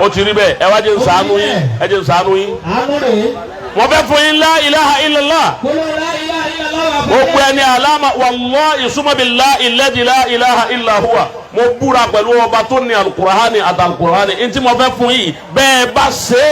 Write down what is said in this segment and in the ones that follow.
Ó ti rí bẹ́ẹ̀. Ẹ wá jẹ́ n ṣàánú yín, ẹ jẹ́ n ṣàánú yín. Àánú rèé. Mo fẹ́ fún yín la ilaha illallah. Gbólóhùn la ilaha illallah wà fún. Gbogbo ẹni àlámà, wallahi summa billahi alladhi la ilaha illa huwa, mo búra pẹ̀lú ọba tó ní alukurahani àtàlukurahani ntí mo fẹ́ fún yìí, bẹ́ẹ̀ bá ṣe,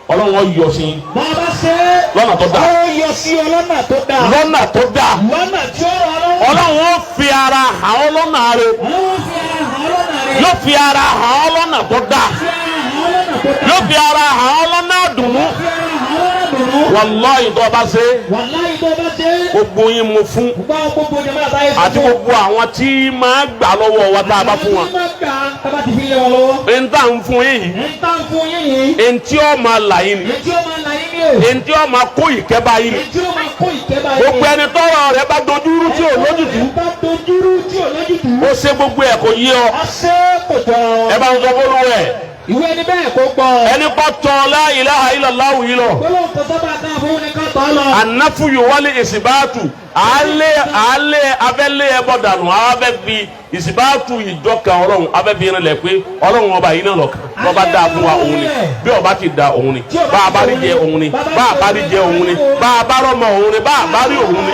Ọlọ́run ó yọ sí i Bàbá ṣe é. lọ́nà tó dáa. Ó yọ sí ọ lọ́nà tó dáa. Lọ́nà tó dáa. Lọ́nà tí ó rọ̀ lọ́wọ́. Ọlọ́run ó fi ara hàn ọ́ lọ́nà rẹ̀. Ọlọ́run fi ara hàn ọ́ lọ́nà rẹ̀. Yóò fi ara hàn ọ́ lọ́nà tó dáa. Fi ara hàn ọ́ lọ́nà tó dáa. Yóò fi ara hàn ọ́ lọ́nà dùnú. Fi ara hàn ọ́ lọ́nà dùnú. Wallahi, tó o bá ṣe, Wàláhì, tó bá ṣe é. gbogbo yín mo fún Gbogbo àwọn gbogbo jẹ̀mọ́ àtàyè sọ. àti gbogbo àwọn tí máa gbà lọ́wọ́ wa tá a bá fún wọn. Àwọn tí máa gbà tá a bá ti fi lé wọn lọ́wọ́. N tá n fún yín yìí, Ń tà ń fún yín yìí. ntí ó máa là yín ni, Èyí tí ó máa là yín ní o. ntí ó máa kó ìkẹ́ bá yín ni. Èyí tí ó máa kó ìkẹ́ bá yín. Gbogbo ẹni tọrọ rẹ bá dojúrú tí ò lójútùú, Bá dojúrú tí ò lójútùú. ó ṣe gbogbo ẹ̀ kò yé ọ. Ọṣẹ́ kò jọra wọn. Ẹ bá ń sọ fọlú ẹ. Ìwé ẹni bẹ́ẹ̀ kó gbọ́. Ẹni kọ́ tọ́ la ilaha illallah yìí lọ. Gbólóhùn kan sábà ká fún ní ká tọ́ lọ. Anafuyu wálé ìsìbáàtù àálẹ àálẹ abẹ́lé ẹbọ dànù, abẹ́ fi ìsìbáàtù ìjọka Ọlọ́run, abẹ́ fi irin lẹ̀ pé Ọlọ́run ọba yìí náà lọ́kàn. Bọ́ba dáa fún wa, òun ni. Bí ọba ti da, òun ni. Bá a bá rí jẹ, òun ni. Bá a bá rí jẹ, òun ni. Bá a bá rọmọ, òun ni. Bá a bá rí, òun ni.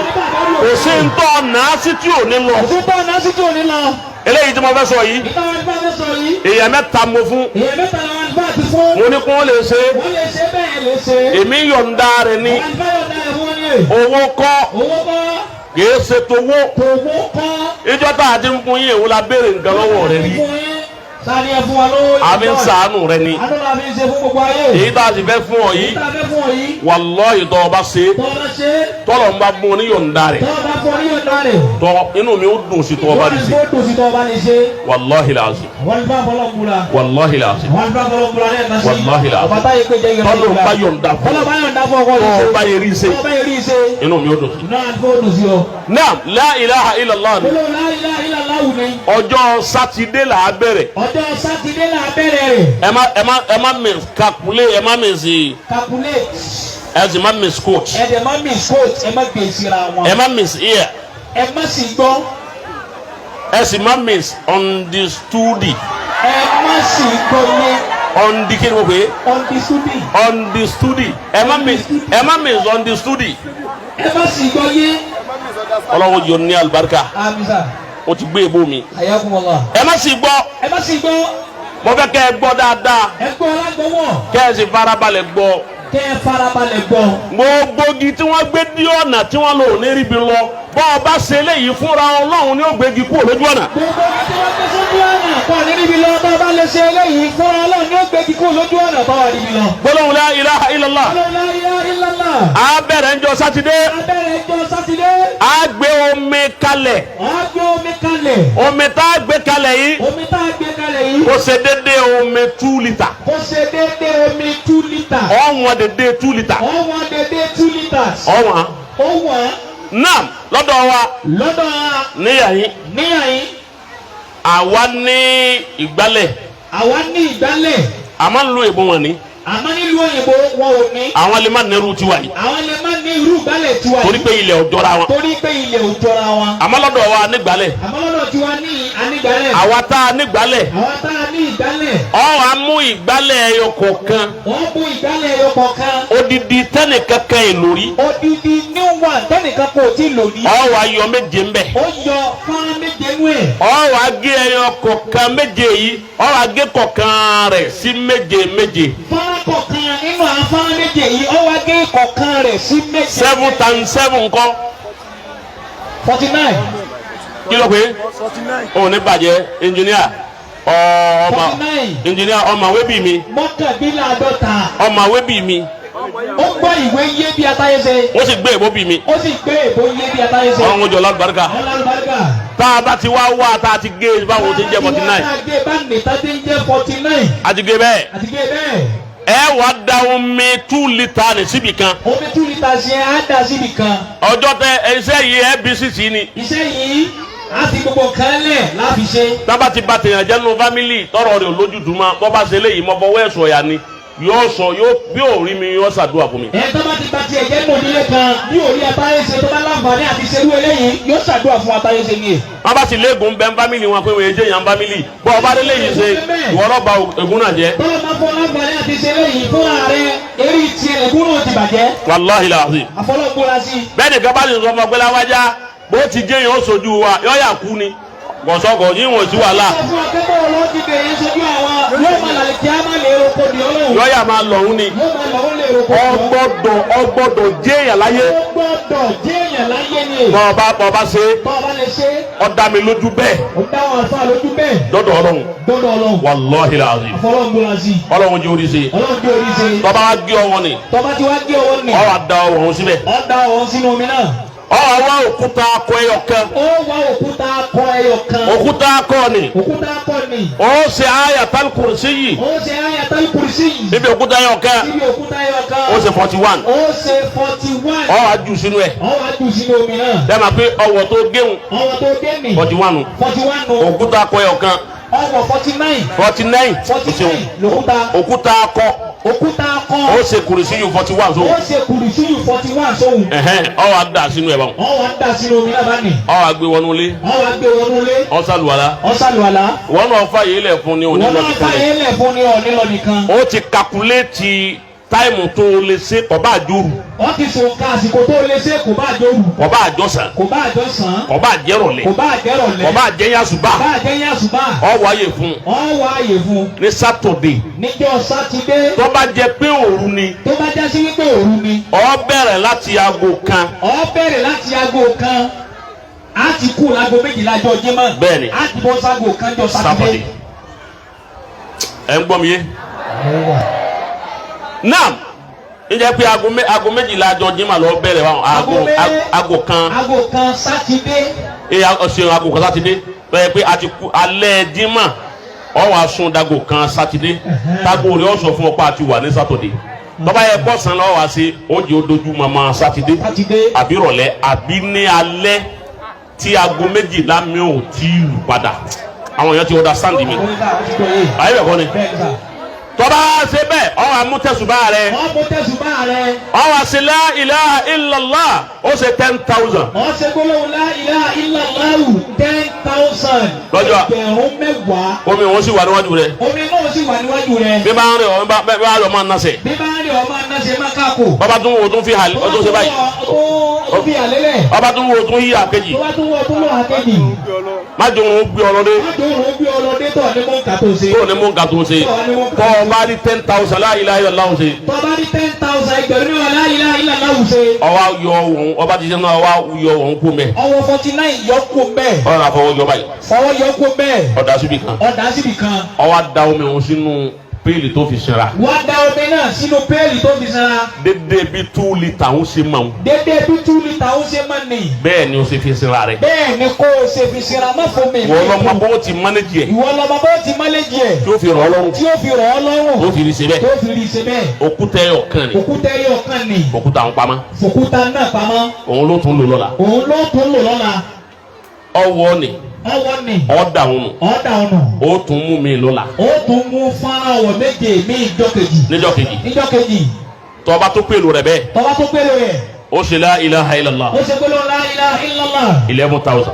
Kò sí ń tọ́ náà sí tí ò ní lọ. Òsì tó náà sí tí ò ní lọ. Eléyìí tí mo fẹ́ sọ yìí, Ìta wọn bá fẹ́ sọ yìí. èèyàn mẹ́ta mo fún. Èèyàn mẹ́ta làwọn àlùfáà ti fún. Mo ní kó lè ṣe. Wọ́n lè ṣe bẹ́ẹ̀, lè ṣe. Èmi yọ̀ǹda rẹ̀ ní. Àwọn àlùfáà yọ̀ǹda ẹ̀ fún wọn ní. Owó kọ́. Owó kọ́. Kìí ṣe towó. Tòwó kọ́. Ìjọ tá a ti ń fún yín, èwo la béèrè nǹkan lọ́wọ́ rẹ rí? Fún yín. Sani ẹ fún wa lówó. Àfi ń sàánù rẹ ni. Àánú la fi ń ṣe fún gbogbo ayé. Èyí tá a sì fẹ́ fún ọ Èyí yìí, tá a fẹ́ fún ọ yìí. wallahi, tọ́ ọ bá ṣe, Tọ́ ọ bá ṣe. tọ́lọ̀ ń bá mú ọ ní yọ̀ǹda rẹ̀, Tọ́ ọ bá fún ọ ní yọ̀ǹda rẹ̀. tọ́ inú mi ó dùn sí tọ́ ọ bá rí sí. Wọ́n ní kó dùn sí tọ́ ọ bá lè ṣe. Wallahi làásì. Àwọn àlùfáà fọlọ́ kura. Wallahi làásì. Àwọn àlùfáà fọlọ́ kura lẹ́ẹ̀kan sí. Wallahi làásì. Ọba táyé pé jẹ́ yọ̀ǹda. Tọ́lọ̀ ń bá yọ̀ǹda fún Tọ́lọ̀ bá yọ̀ǹda fún ọkọ tọ́ yìí ọ ṣe. bá yẹ rí ṣe, Tọ́ ọ bá yẹ rí ṣe. inú mi ó dùn sí. Inú àlùfáà ó dùn sí ọ. Naam, la ilaha illallah ni. Gbólóhùn la ilaha illallah ni. Ọjọ́ Sátidé là á bẹ̀rẹ̀. Ọjọ́ Sátidé là bẹ̀rẹ̀ rẹ̀. Ẹ má miscalculate, ẹ má miss Calculate. ẹ sì má misquote. Ẹ dẹ̀ má misquote, ẹ má gbé síra wọn. Ẹ má miss ear. Ẹ má sì gbọ́. Ẹ sì má miss understood. Ẹ má sì gbọ́ yé. Undi kí ni mo pè é? Understood. Understood. Ẹ má miss understood. Ẹ má sì gbọ́ yé. Ọlọ́run yóò ní àlùbáríkà. Amisa. O ti gbé ebó mi. Ayakumullah. Ẹ má sì gbọ́. Ẹ má sì gbọ́. Mo fẹ́ kẹ́ ẹ gbọ́ dáadáa. Ẹ gbọ́ alágbọ̀wọ̀. Kẹ́ ẹ sì farabalẹ̀ gbọ́. Kẹ́ ẹ farabalẹ̀ gbọ́. Gbogbo igi tí wọ́n gbé dí ọ̀nà tí wọ́n lò ní ríbi lọ, bọ́ ọ bá ṣe eléyìí fúnra, Ọlọ́run ní ó gbégi kúrò lójú ọ̀nà. Gbogbo ibi tí wọ́n gbé sójú ọ̀nà kọ́ ní níbi lọ, bá a bá lè ṣe eléyìí fúnra, Ọlọ́run ní ó gbé kíkú lójú ọ̀nà bá wà níbi lọ. Gbólóhùn la ilaha illallah. Ọlọ́run la ilaha illallah. A bẹ̀rẹ̀ ńjọ́ Sátidé. Abẹ́rẹ́ ẹjọ́ Sátidé. A gbé omi kalẹ̀. Wọ́n á gbé omi kalẹ̀. Omi tá a gbé kalẹ̀ yìí, Omi tá a gbé kalẹ̀ yìí, kó ṣe déédéé omi 2 litre. Kó ṣe déédéé omi 2 litre. Ọ̀wọ́n déédéé 2 litre. Ọ̀wọ́n déédéé 2 litres. Ọ̀wọ́n. Ó wọ̀n. Naam, lọ́dọ̀ wa lọ́dọ̀ níyàyín, níyàyín, àwa ní ìgbálẹ̀. Àwa ní ìgbálẹ̀. Àmọ́ ń lo èbó wọn ni. Àmọ́ nílùú òyìnbó wọn ò ní. Àwọn lè má nírú tiwa yìí. Àwọn lè má ní irú ìgbálẹ̀ tiwa torí yìí. pé ilẹ̀ ò jọra wọn. Torí pé ilẹ̀ ò jọra wọn. Àmọ́ lọ́dọ̀ wa nígbálẹ̀. Àmọ́ lọ́dọ̀ tiwa ní anígbálẹ̀. Àwa tá a nígbálẹ̀, Àwa tá a ní ìgbálẹ̀, ọ̀ á mú ìgbálẹ̀ ẹyọ kọ̀ọ̀kan, wọ́n mú ìgbálẹ̀ ẹyọ kọ̀ọ̀kan. Odidi tẹ́nì kankan èlò rí. Odidi new one tẹ́nìkan kò tí ì lò ní. Ọ̀ wá yọ méje ń bẹ̀. Ó yọ fọ́nrán méje nú ẹ̀. Ọ̀ wá gé ẹyọ kọ̀ọ̀kan méje yìí, ọ̀ wá gé kọ̀ọ̀kan rẹ̀ sí méje méje. Fọ́nrán kọ̀ọ̀kan nínú àwọn fọ́nrán méje yìí, ó wá gé kọ̀ọ̀kan rẹ̀ sí méje. 7 times 7 ńkọ́? 49. Kí ló pé òun ní bàjẹ́, engineer ọmọ? 49. Engineer ọmọ wébì mi. 49. Ọmọ wébì mi. Ó gbọ́ ìwé yé bí atáyé ṣe. Ó sì gbé èbó bì mi. Ó sì gbé èbó yé bí atáyé ṣe. Ọlọ́run jọ lálùbáríkà. Ọlọ́run. Tá a bá ti wá wá tá a ti gé báwo ti ń jẹ́ 49. Tá a gé bá ní tá a ti ń jẹ́ 49. A ti gé bẹ́ẹ̀. Àti gé bẹ́ẹ̀. Ẹ wàá da omi 2 litre ní síbì kan. Omi 2 litres yẹn á dà síbi kan. Ọjọ́ tẹ iṣẹ́ yìí, NBCC ni. Iṣẹ́ yìí á fi gbogbo nǹkan lẹ̀ láfi ṣe. Tábà ti ba tèèyàn jẹ́ nínú family, tọrọ rẹ̀ lójútùú mọ́, bọ́ bá ṣe léyìí, mọ́ fọwọ́ ẹ̀sùn ọ̀yà ni. yóò sọ yóò bí ò rí mi yóò ṣàdúrà fún mi. Ẹ tó bá ti ba tiẹ̀ jẹ́ nù nílé kan bí òrí atáyé ṣe tó bá láǹfààní àti ṣerú eléyìí yóò ṣàdúrà fún atáyé ṣe ní. Wọ́n bá sì léegun bẹ́ẹ̀ fámìlì wọn pé wọ́n jẹ́ èèyàn fámìlì bọ́ ọba délé yìí ṣe ìwọ lọ́ba ègún náà jẹ́. Tọ́lá máa fọ́ láǹfààní àti ṣe eléyìí fún ààrẹ eré tiẹ̀ ègún náà ti bàjẹ́. Wàláhi làásì. Àfọlọ́gbóra sí i. Bẹ́ẹ̀ nìkan bá sì sọ fún ọ pé láwájá bó ti jẹ́ yẹn ó sojú wa yọ́ọ̀yà kú ni gọ̀sọ́gọ̀ yín wọ̀n sí wàhálà. Sọ fún akẹ́kọ̀ọ́ lọ́ọ́ ti bẹ̀rẹ̀ sojú àwọn yóò máa lálẹ́ kí á má lè roko di ọlọ́run. Yọ́ọ̀yà máa lọ̀hún ni. Yóò máa lọ́wọ́ lè roko di ọlọ́run. Ọgbọ́dọ̀ jẹ́ èèyàn láyé. Ó gbọ́dọ̀ jẹ́ èèyàn láyé ni. Bọ́ ọba ṣe. Bọ́ ọba lè ṣe. Ó dá mi lójú bẹ́ẹ̀. Ó dá wọn àfa lójú bẹ́ẹ̀. Dọ́dọ̀ ọlọ́run. Dọ́dọ̀ ọlọ́run. Wàláhi làásì. Àfọlọ́ngbóra sí i. Ọlọ́run jẹ́ orí ṣe. Ọlọ́run jẹ́ orí ṣe. Tọ́ba wa gé ọwọ́ ni. Tọ́ba ti wá gé ọwọ́ ni. Ọ wá da ọwọ́ ọ̀hún síbẹ̀. Ọ da ọwọ́ sínú omi náà. Ọ wá wá òkúta akọ ẹyọ kan. Ó wá òkúta akọ ẹyọ kan. Òkúta akọ ni. Òkúta akọ ni. Ó ṣe Ayatal Kursi yìí. Ó ṣe Ayatal Kursi yìí. Níbi òkúta ẹyọ kan. Níbi òkúta ẹyọ kan. Ó ṣe 41. Ó ṣe 41. Ọ wá jù sínú ẹ̀. Ọ wá jù sínú omi náà. Dẹ́ẹ̀ máa pé ọwọ́ tó géun. Ọwọ́ tó gé mi. 41. 41 nù. Òkúta akọ ẹyọ kan. Ọwọ́ 49. 49. 49 lòkúta. Òkúta akọ. Òkúta akọ. Ó ṣe Kursi yìí 41 sóhun. Ó ṣe Kursi yìí 41 sóhun. Ẹ̀hẹ́n, ọ wá dà sínú ẹ̀ báwọn. Ọ wá dà sínú omi náà bá nì. Ọ wá gbé wọnú ilé. Ọ wá gbé wọnú ilé. Ọ sàlùwàlá. Ọ sàlùwàlá. Wọn náà fà yìí lẹ̀ fún ni òní Wọn lọ náà nìkan fà lẹ̀. yìí lẹ̀ fún ni òní lọ nìkan. Ó ti kakuléètì táìmù tó o lè ṣe kò bá àjòrù. Wọ́n ti sùn ká àsìkò tó lè ṣe kò bá àjòrù. Kò bá àjọsàn. Kò bá àjọsàn. Kò bá àjẹrọ̀lẹ̀. Kò bá àjẹrọ̀lẹ̀. Kò bá àjẹyàsùbà. Kò bá àjẹyàsùbà. Ọ wáyé fún. Ọ wáyé fún. Ní Sátọ̀dé. Níjọ́ Sátidé. Tó bá jẹ pé òru ni. Tó bá já sí wípé òru ni. Ó bẹ̀rẹ̀ láti aago kan. Ó bẹ̀rẹ̀ láti aago kan. A ti kú láago méjìlá jọ Jímọ̀. Bẹ́ẹ̀ni. A ti bọ́ sáago kan jọ Sátidé. Ẹ ń gbọ́ mi yé. Naam, n jẹ́ pé aago méjìlá jọ Jímọ̀ lọ bẹ̀rẹ̀ wa aago kan. Aago kan Sátidé. Ee, ọ̀sẹ̀ aago kan Sátidé bẹ́ẹ̀ pé a ti kú alẹ́ Jímọ̀ ọ wàá sùn dago kan Sátidé tago rẹ̀ ọ sọ fún ọ pé a ti wà ní Sátọ̀dé. Tọ́ba yẹ kọ́ san lọ́wọ́ wá sí ó jẹ́ ó dojú mọ́mọ́ Sátidé àbí rọ̀lẹ́ àbí ní alẹ́ tí aago méjìlá mi ò tí ì lù padà. Àwọn èèyàn ti understand mi. Ayé bẹ̀ kọ́ ni. Tọ́ba ṣe bẹ́ẹ̀ ọ wà mú tẹ̀sùbá rẹ. Ọ mú tẹ̀sùbá rẹ. Ọ wà sí la ilaha illallah ó ṣe 10,000. Ọ ṣe gbólóhùn la ilaha illallahu 10,000. Lọ́jọ́ ẹgbẹ̀rún mẹ́wàá. Omi wọn sì wà níwájú rẹ. Omi náà sì wà níwájú rẹ. Bí bá ń rìn ọ bí bá lọ máa ń nasẹ̀. Bí bá ń rìn ọ máa ń nasẹ̀ máa káàkó. Bàbá tún wo tún fi hàlẹ́ ọ tún ṣe báyìí. Ó fi hàlẹ́ lẹ̀. Bàbá tún wo tún yí àkejì. Bàbá tún wo tún lọ àkejì. Má jòun ó gbé ọlọ́dẹ. Má jòun ó gbé ọlọ́dẹ tọ̀ ní mò ń kà tó ṣe. Tó ní mò ń kà tó ṣe. Tọ́ ọ bá rí 10,000 la ilaha illallah ṣe. Tọ́ bá rí 10,000 ẹgbẹ̀rún mẹ́wàá la ilaha illallah ṣe. Ọwọ́ yọ òun ọba ti ṣe náà ọwọ́ yọ òun kú mẹ́. Ọwọ́ 49 yọ kú mẹ́. Ọ̀rọ̀ àfọwọ́ yọ báyìí. Fọwọ́ yọ kú mẹ́. Ọ̀dà síbi kan. Ọ̀dà síbi kan. Ọwọ́ da omi òun sínú péèlì tó fi sinra. Wá da omi náà sínú péèlì tó fi sinra. Dédé bí 2 litre ń ṣe mọ̀. Dédé bí 2 litre ń ṣe mọ̀ ni. Bẹ́ẹ̀ ni o ṣe fi sinra rẹ. Bẹ́ẹ̀ ni kó o ṣe fi sinra má fún mi. Ìwọ lọmọ bó ti mánéjì ẹ̀. Ìwọ lọmọ bó ti mánéjì ẹ̀. Tí ó fi rọ̀ ọ́ lọ́rùn. Tí ó fi rọ̀ ọ́ lọ́rùn. Tó fi rí ṣe bẹ́ẹ̀. Tó fi rí ṣe bẹ́ẹ̀. Òkúta ẹyọ kan ni. Òkúta ẹyọ kan ni. Òkúta ń pamọ́. Òkúta náà pamọ́. Òun ló tún lò lọ́la. Òun ló tún lò lọ́la. Ọwọ́ ni. Ọwọ́ ni. Ọ̀dà òun nù. Ọ̀dà òun nù. Ó tún mú mi lọ́la. Ó tún mú fọ́nrán ọwọ́ méje mi ìjọ kejì. Níjọ́ kejì. Níjọ́ kejì. Tọba tó pèlò rẹ̀ bẹ́ẹ̀. Tọba tó pèlò rẹ̀. Ó ṣe la ilaha illallah. Ó ṣe gbólóhùn la ilaha illallah. 11,000.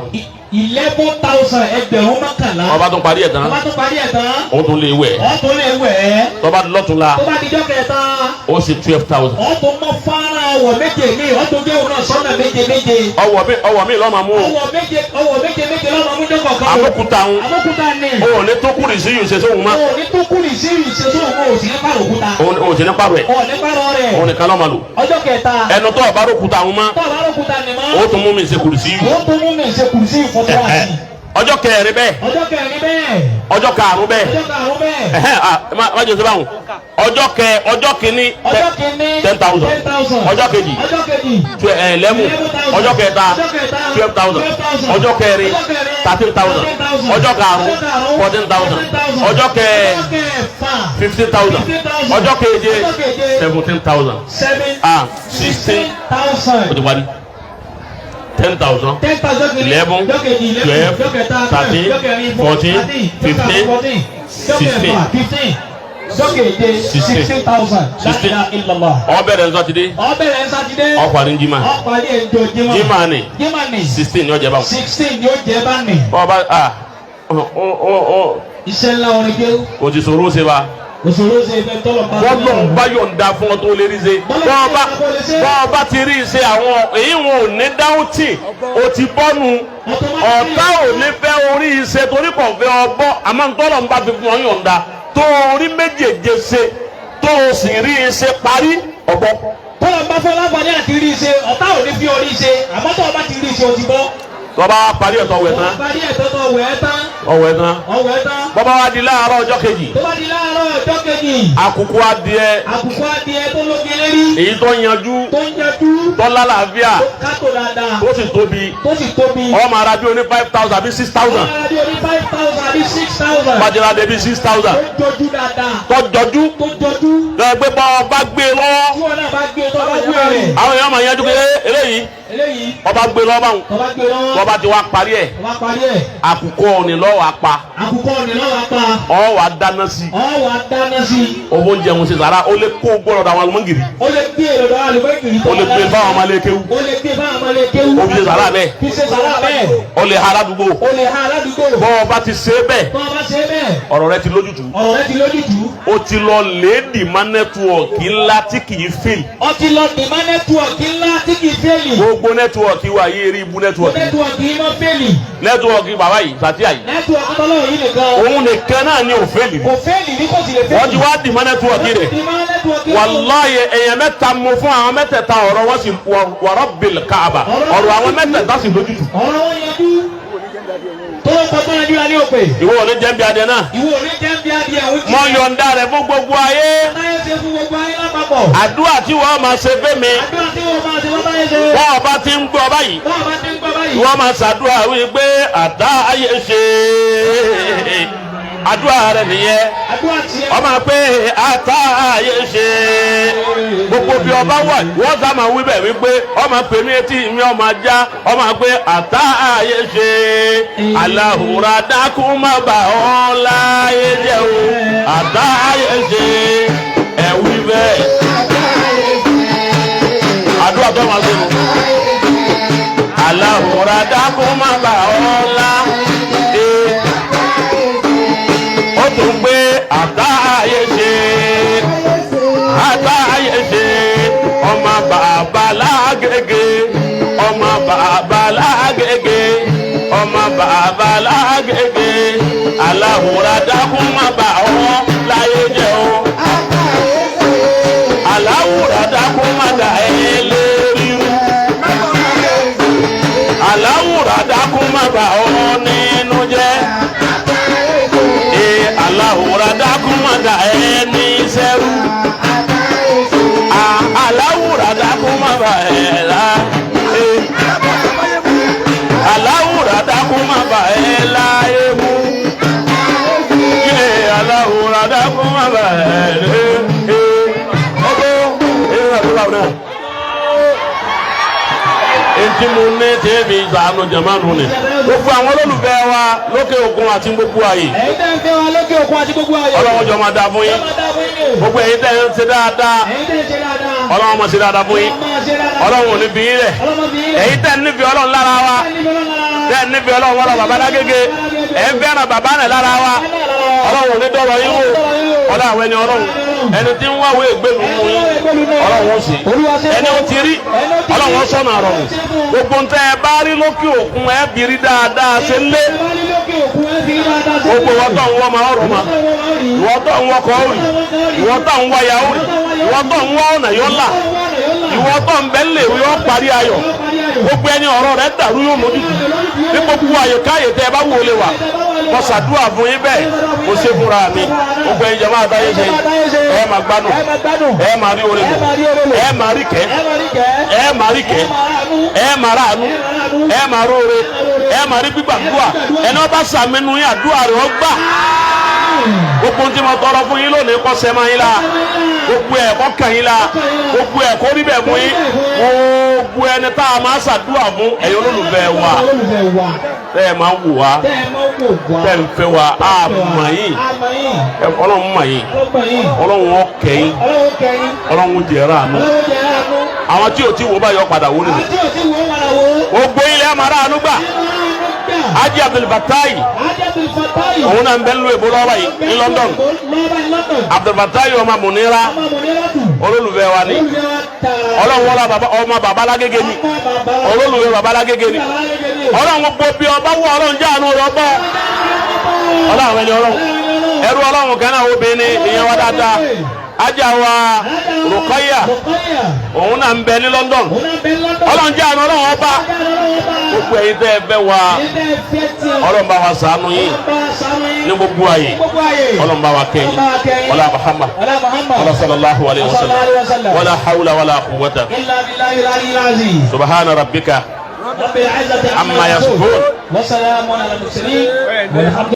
11,000 ẹgbẹ̀rún mọ́kànlá. Tọba tó parí ẹ̀ tán. Tọba tó parí ẹ̀ tán. Ó tún lè wẹ̀. Ó tún lè wẹ̀. Tọba lọ́tún la. Tó bá dijọ́ kẹta. Ó ṣe 12,000. Ó tún mọ fọ́nrán ọwọ́ méje mi ó tún gé òun náà sọ́nà méje méje. Ọwọ́ mi lọ́ọ́ máa mú o. Ọwọ́ méje méje lọ́ọ́ máa mú jọ́kọ̀ kan. Àmókúta ń. Àmókúta ni. O ò ní tó kúrì sí ìṣe sóhun mọ́. O ò ní tó kúrì sí ìṣe sóhun mọ́, o sì ní pàrọ̀ òkúta. O ò sì ní pàrọ̀ ẹ̀. O ò ní pàrọ̀ rẹ̀. Òun nìkan lọ́ọ́ máa lò. Ọjọ́ kẹta. Ẹnu tó ọ̀bá rókúta ń mọ́. Tó ọ̀bá rókúta ni mọ́. O tún mú mi ṣe kúrì sí. O tún mú mi ṣe kúrì sí ìfọ̀tún. Ọjọ́ kẹrin bẹ́ẹ̀. Ọjọ́ kẹrin bẹ́ẹ̀. Ọjọ́ karùn-ún bẹ́ẹ̀. Ọjọ́ karùn-ún bẹ́ẹ̀. Má jẹ́ sọ́bàrún. Ọjọ́ kìíní. Ọjọ́ kìíní. 10,000. 10,000. Ọjọ́ kejì. Ọjọ́ kejì. 11. Ọjọ́ kẹta. 12,000. Ọjọ́ kẹrin. 13,000. Ọjọ́ karùn-ún. 14,000. Ọjọ́ 15,000. Ọjọ́ keje. 17,000. 16,000. O ti wá ní. 10,000, 11, 12, 13, 14, 15, 16. Ọjọ́ keje 16,000. La ilaha illallah. Ó bẹ̀rẹ̀ ní Sátidé. Ó bẹ̀rẹ̀ ní Sátidé. Ó parí ní Jímà. Ó parí ẹ̀ ní Jímà. Jímà ni. Jímà ni. 16 ni ó jẹ́ báwọn. 16 ni ó jẹ́ bá ní. Ọba ah ọ ọ ọ. Iṣẹ́ ńlá orin kéwù. Kò ti sọ̀rọ̀ ṣe wa. Òṣòro ṣe ìfẹ́ tọ́lọ̀ bá. Bọ́lọ̀ bá yọ̀ǹda fún ọ tó lè rí ṣe. Bọ́ọ̀bá ti rí ṣe àwọn èyí wọn ò ní dáhùn tì o ti bọ́nu. Ọ̀tá ò ní fẹ́ orí ṣe torí kò fẹ́ ọgbọ́ àmọ́ ntọ́lọ̀ ń bá fi fún ọ yọ̀ǹda tó orí méjèèje ṣe tó o sì rí ṣe parí ọgbọ́. Tọ́lọ̀ bá fẹ́ láǹfààní àti rí ṣe ọ̀tá ò ní fi orí ṣe àmọ́ tọ́lọ̀ bá ti rí ṣe o ti bọ́. Tọ́ba parí ẹ̀tọ́ wẹ̀ tán. Parí ẹ̀tọ́ tó wẹ̀ tán. Ọwẹ́ tán. Ọwẹ́ tán. Bọ́bá wa di láàárọ̀ ọjọ́ kejì. Tó bá di láàárọ̀ ọjọ́ kejì. Àkùkọ adìẹ. Àkùkọ adìẹ tó lóge lérí. Èyí tó yanjú. Tó yanjú. Tó lálàáfíà. Tó kátó dáadáa. Tó sì tóbi. Tó sì tóbi. Ọmọ ara bí oní 5,000 àbí 6,000. Ọmọ ara bí oní 5,000 àbí 6,000. Bàjẹ́ra dé bí 6,000. Tó jọjú dáadáa. Tó jọjú. Tó jọjú. Lọ gbé bọ́ ọba gbé lọ́wọ́. Tí wọn náà bá gbé tó bá gbé rẹ̀. Àwọn èèyàn máa yanjú pé eléyìí. Eléyìí. Ọba gbé lọ́wọ́ báwọn. Ọba gbé lọ́wọ́. Tọ́ba ti wá parí ẹ̀. Ọba parí ẹ̀. Àkùkọ òní lọ́wọ́ apá. Àkùkọ òní lọ́wọ́ apá. Ó wá dáná sí. Ó wá dáná sí. Owó oúnjẹ ń ṣe sàrà ó lè kó gbọ́dọ̀ àwọn alùmọ́ngìrì. Ó lè gbé èrò alùmọ́ngìrì. Ó lè gbé fáwọn ọmọlékéwú. Ó lè gbé fáwọn ọmọlékéwú. Ó fi ṣe sàrà bẹ́ẹ̀. Fi ṣe sàrà bẹ́ẹ̀. Ó lè ha aládùúgbò. Ó lè ha aládùúgbò. Bọ́ ọba ti ṣe bẹ́ẹ̀. Bọ́ ọba ṣe bẹ́ẹ̀. Ọ̀rọ̀ rẹ ti lójútùú. Ọ̀rọ̀ rẹ ti lójútùú. Ó ti lọ léèdì má nẹ́tíwọ̀kì ńlá tí kì í fèlì. Ó ti lọ dì má nẹ́tíwọ̀kì ńlá tí kì í fèlì. Gbogbo nẹ́tíwọ̀kì wa yé eré ibú nẹ́tíwọ̀kì. Nẹ́tíwọ̀kì yìí máa fèlì. Nẹ́tíwọ̀kì bàbá yìí sàtíà yìí. Nẹ́tíwọ̀kì tọ́lọ́run yìí nìkan. Òun nìkan náà ni ò fèlì. Kò fèlì ní kò sì lè fèlì. Wọ́n ti wá dì má nẹ́tíwọ̀kì rẹ̀. Wàláyé èèyàn mẹ́ta mú fún àwọn mẹ́tẹ̀ẹ̀ta ọ̀rọ̀ wọn sì wa Rabbil Kaaba ọ̀rọ̀ àwọn mẹ́tẹ̀ẹ̀ta sì lójútùú. Ọ̀rọ̀ wọn yanjú. Tó ló kọjá yanjú la ní òpè. Ìwọ ò ní jẹ́ bí adìẹ náà. Ìwọ ò ní jẹ́ bí adìẹ òun Mo yọ̀ǹda rẹ̀ fún gbogbo ayé. Táyé ṣe fún gbogbo ayé lápapọ̀. Àdúrà tí wọ́n máa ṣe fẹ́ mi. Àdúrà tí wọ́n máa ṣe wọ́n báyé ṣe. Wọ́n ọba ti ń gbọ́ báyìí. Wọ́n ọba ti ń gbọ́ báyìí. Wọ́n máa ṣàdúrà wípé àdá ayé ṣe. Àdúrà rẹ̀ nìyẹn. Àdúrà tiẹ̀. Ọmọ pé àtá ayé ṣe. Gbogbo bí ọba wà wọ́n sá máa wí bẹ́ẹ̀ wípé ọmọ pè mí etí mi ọmọ ajá ọmọ pé àtá ayé ṣe. Aláhùrà dákú má bà ọ́ láyé jẹ́ o. Àtá ayé ṣe. Ẹ wí bẹ́ẹ̀. Àdúrà tó máa ṣe nù. Aláhùrà dákú má bà ọ́ láyé. Ó tún gbé àtá ayé ṣe. Àtá ayé ṣe. Ọmọ bàbá lágége. Ọmọ bàbá lágége. Ọmọ bàbá lágége. Aláhùrà dákú má bà ọ́ láyé jẹ́ o. Aláwùrà dákú má dà ẹ́ lérí rú. Aláwùrà dákú má bà ọ́ nínú jẹ́. Ee aláwùrà dákú má dà ẹ́ ní sẹ́rú. Aláwùrà dákú má bà ẹ́ lá. Aláwùrà dákú má bà ẹ́ láyé mú. Ee aláwùrà dákú má bà ẹ́ lé. Ntí mo ní tẹ́ẹ̀bì ìsànù jamanu ni. Gbogbo àwọn olólùfẹ́ wa lókè òkun àti gbogbo àyè. Ẹ̀yin tẹ́ ń fẹ́ wa lókè òkun àti gbogbo àyè. Ọlọ́run jọ máa dáa fún yín. Gbogbo ẹ̀yin tẹ́ ń ṣe dáadáa. Ẹ̀yin tẹ́ ń ṣe dáadáa. Ọlọ́run máa ṣe dáadáa fún yín. Ọlọ́run ò ní bí yín rẹ̀. Ẹ̀yin tẹ́ ń nífẹ̀ẹ́ Ọlọ́run lára wa. Tẹ́ ń nífẹ̀ẹ́ Ọlọ́run wọ́n lọ bàbá lágége. Ẹ̀ ń fẹ́ràn bàbá rẹ̀ lára wa. Ọlọ́run ò ní dọ̀rọ̀ yín wò. Ọlọ́run àwọn ẹni Ọlọ́run. Ẹni tí ń wá wo ègbélu mú yín. Ọlọ́run ó sì. Ẹni ó ti rí. Ọlọ́run ó sọ̀nà rọrùn. Gbogbo ń tẹ́ ẹ bá rí lókè òkun ẹ bí rí dáadáa ṣe ń lé. Gbogbo wọn tó ń wọ́ máa rọ̀ ma. Ìwọ tó ń wọkọ̀ ó rì. Ìwọ tó ń wáyà ó rì. Ìwọ tó ń wá ọ̀nà yóò là. Ìwọ tó ń bẹ́ lè yọ parí ayọ̀. Gbogbo ẹni ọ̀rọ̀ rẹ̀ dàrú yóò mójútó. Ní gbogbo àyè káyè tẹ́ ẹ bá wò lè wà. Mo ṣàdúrà fún yín bẹ́ẹ̀. Mo ṣe fúnra mi. Gbogbo ẹ̀yin jẹ́ máa dáyé ṣe. Ẹ máa gbádùn. Ẹ máa rí oore lò. Ẹ máa rí kẹ́. Ẹ máa rí kẹ́. Ẹ máa ráàánú. Ẹ máa róore. Ẹ máa rí gbígbàdúrà. Ẹni ọba sàmínú yín àdúrà rẹ̀ ó gbà. Gbogbo tí mo tọrọ fún yín lónìí kó ṣẹ mọ́ yín la, gbogbo ẹ̀ kó kàn yín la, gbogbo ẹ̀ kó rí bẹ́ẹ̀ mú yín. Gbogbo ẹni tá a máa ṣàdúrà fún, ẹ̀yin olólùfẹ́ wa, Olólùfẹ́ wa. tẹ́ ẹ máa wù wá, Tẹ́ ẹ máa wò wá. tẹ́ ẹ ń fẹ́ wa, a mọ̀ yín. Àmọ̀ yín. Ọlọ́run mọ̀ yín. Ọlọ́run yín. Ọlọ́run ó kẹ́ yín. Ọlọ́run kẹ́yìn. Ọlọ́run jẹ̀rọ àánú. Ọlọ́run jẹ́ àánú. Àwọn tí ò tí wò bá yọ padà wò nìyí. Àwọn tí ò tí wò ó padà wò ó. Gbogbo ilẹ̀ amara àánú gbà. Haji Abdul Fatai, òun náà ń bẹ nílùú èbó lọ́wọ́ yìí ní London. Abdul Fatai ọmọ Munira, olólùfẹ́ wa ni. Ọlọ́run wọlé ọmọ bàbá lágége ni, olólùfẹ́ bàbá lágége ni. Ọlọ́run gbogbo bí ọba wọ, Ọlọ́run jẹ́ àánú rẹ ọgbọ́. Ọlọ́run ẹni Ọlọ́run ẹrú Ọlọ́run kan náà, obìnrin ìyẹn wa dáadáa, ajá wa Rukaya, òun náà ń bẹ ní London. Ọlọ́run jẹ́ àánú Ọlọ́run ọba. Gbogbo ẹ̀yin tẹ́ ẹ fẹ́ wa, Ọlọ́run bá wa ṣàánú yín ní gbogbo ayé. Ọlọ́run bá wa kẹ́ yín. Wala Muhammad wala sallallahu alayhi wa sallam, wala hawla wala quwwata. Subhana rabbika رب العزة amma yasifun. وسلام على المرسلين والحمد.